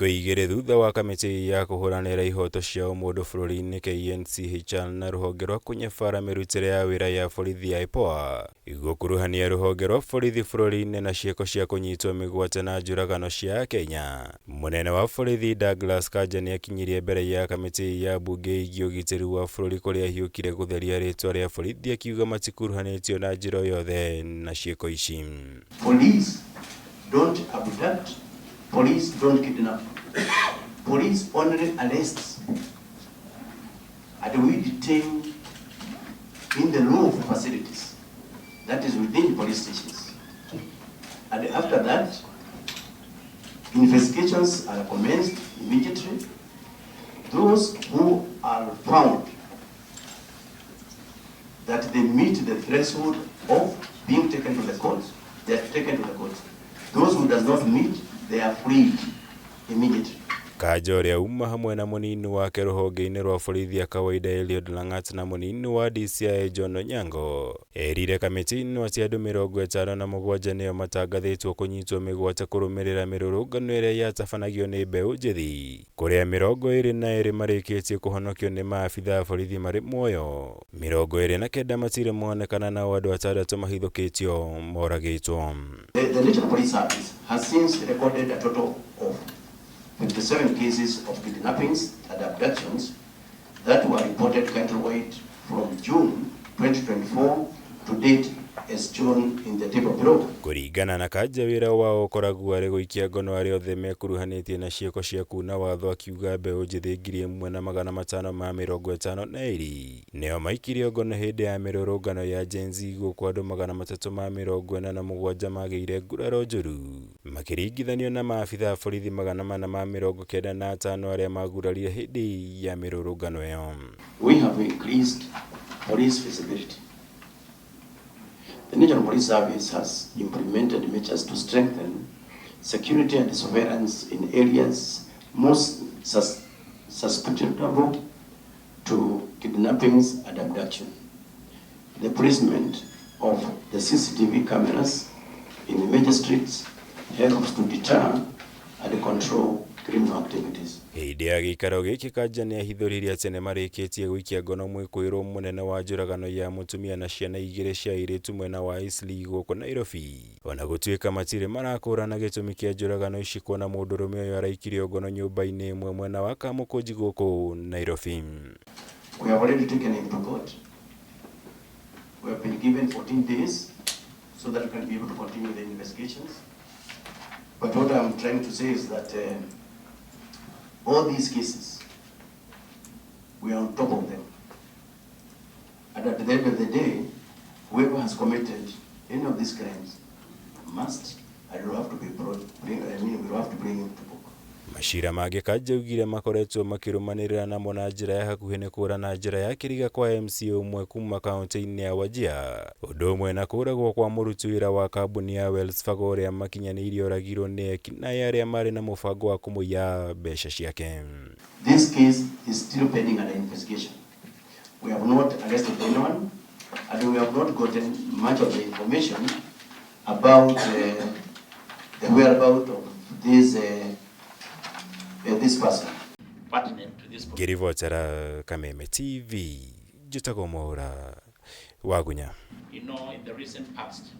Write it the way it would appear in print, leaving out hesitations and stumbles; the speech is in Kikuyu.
Thikũ 2 thutha wa kamĩtĩ ya kũhũranĩra ihoto cia ũmũndũ bũrũri-inĩ KNCHR na rũhonge rwa kũnyabara mĩrutĩre ya wĩra ya borithi ya IPOA gũkuruhania rũhonge rwa borithi bũrũri-inĩ na ciĩko cia kũnyitwo mĩgwate na njũragano cia Kenya. Mũnene wa borithi Douglas Kanja nĩakinyirie mbere ya kamĩtĩ ya mbunge ĩgiĩ ũgitĩri wa bũrũri kũrĩa ahiũkire gũtheria rĩtwa rĩa borithi akiuga matikuruhanĩtio na njĩra o yothe na ciĩko ici. Police don't abduct, police don't kidnap. Police only arrests and we detain in the law facilities, that is within police stations. And after that, investigations are commenced immediately. Those who are found that they meet the threshold of being taken to the court, they are taken to the court. Those who does not meet, they are freed immediately. Kanja ũrĩa uma hamwe na mũnini wake rũhonge-inĩ rwa borithi ya kawaida Eliud Langat na mũnini wa DCI John Onyango erire kamĩtĩ ĩno atĩ andũ 57 nĩo matangathĩtwo kũnyitwo mĩgwate kũrũmĩrĩra mĩrũrũngano ĩrĩa yatabanagio nĩ mbeũ njĩthĩ kũrĩa 22 marĩkĩtie kũhonokio nĩ maabitha a borithi marĩ muoyo, 29 matirĩ monekana nao andũ 6 mahithũkĩtio moragĩtwo. The National Police Service has since recorded a total of 57 cases of kidnappings and abductions that were reported countrywide from June 2024 to date as shown in the table below. Kũringana na Kanja wĩra wao ũkoragwo arĩ gũikia ngono arĩa othe mekuruhanĩtie na ciĩko cia kuna watho akiuga mbeũ njĩthĩ 1552 nĩo maikirio ngono hĩndĩ ya mĩrũrũngano ya Gen Z gũkũ andũ 347 magĩire nguraro njũru makĩringithanio na maabitha a borithi 495 arĩa magurarire hĩndĩ ya mĩrũrũngano ĩyo. We have increased police visibility. The National Police Service has implemented measures to strengthen security and surveillance in areas most susceptible to kidnappings and abduction. The placement of the CCTV cameras in the major streets helps to deter and control criminal activities. Hĩndĩ ya gĩikaro gĩkĩ Kanja nĩahithũririe atĩ nĩmarĩkĩtie gũikia ngono mwĩkũĩrwo mũnene wa njũragano ya mũtumia na ciana 2 cia airĩtu mwena wa Eastleigh gũkũ Nairobi ona gũtuĩka matirĩ marakũrana gĩtũmi kĩa njũragano ici kuona mũndũrũme ũyũ araikirio ngono nyũmba-inĩ ĩmwe mwena wa Kamũkũnji gũkũ Nairobi. We have already taken him to court. We have been given 14 days so that we can be able to continue the investigations. But what I'm trying to say is that all these cases, we are on top of them. And at the end of the day, whoever has committed any of these crimes must and will have to be brought, bring, I mean, we will have to bring him to book. Macira mangĩ Kanja augire makoretwo makĩrũmanĩrĩra namo na njĩra ya hakuhĩ nĩ kũra na njĩra ya kĩriga kwa MCA ũmwe kuma kaunti-inĩ ya Wajir ũndũ ũmwe na kũragwo kwa mũruti wĩra wa kambuni ya Wells Fargo ũrĩa makinyanĩirie oragirwo nĩ ekinaĩ arĩa marĩ na mũbango wa kũmũiya mbeca ciake. This case is still pending under investigation. We have not arrested anyone and we have not gotten much of the information about the whereabouts of this person. Pertinent to this Ngĩribotera Kameme TV njĩtagwo Mwaũra Wagunya. In the recent past.